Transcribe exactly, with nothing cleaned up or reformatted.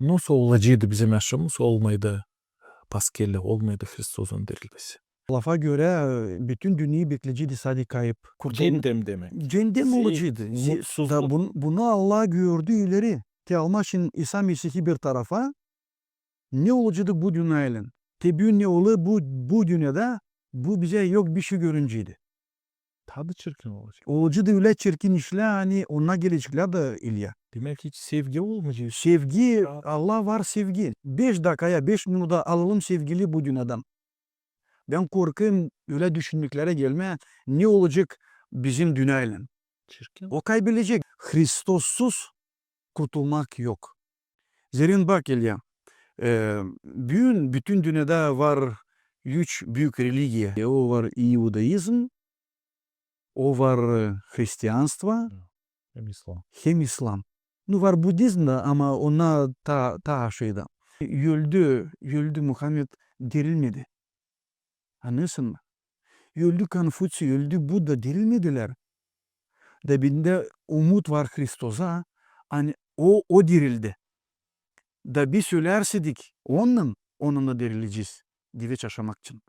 Nasıl olaceydı bizim yaşamız olmaydı Paskali, olmaydı Hristosun dirilmesi? Lafa görä, e, bütün dünneyä bekleceydi sade kayıp. Kurtul- Ceendem demäk. Ceendem olaceydı. Mutsuzluk. Da bun-, bunu Allah gördü ileri. Te almaa için İsa Mesihi bir tarafa, ne olaceydı bu dünnäylän? Te büün ne olêr bu, bu dünnedä, bu bizä yok bişey görüneceydi. Taa da çirkin olacek. Olaceydı ölä çirkin işlär, ani onnar geleceklär dä, İlya. Demäk, hiç sevgi olmayacek. Sevgi, Allah var sevgi. Beş dakikaya, beş minuta alalım sevgini bu dünnedän. Bän korkêrım ölä düşünmeklerä gelmää, ne olacek bizim dünnäylän. Çirkin. O kaybelecek. Hristossuz kurtulmak yok. Zerä bak, İlya, e, büün bütün dünnedä var üç büük religiya. E, o var iudaizm, o var, e, hristianstvo, hem İslam. Hem İslam. Nu, var budizm da, ama onnar taa, taa aşırı. Öldü, öldü Muhammed, dirilmedi. Annêêrsın mı? Öldü Konfuçiy, öldü Budda, dirilmedilär. Da bendä umut var Hristosa, ani o, o dirildi. Da biz ölärsädik onunnan, onunnan da dirilecez. Diveç yaşamak için.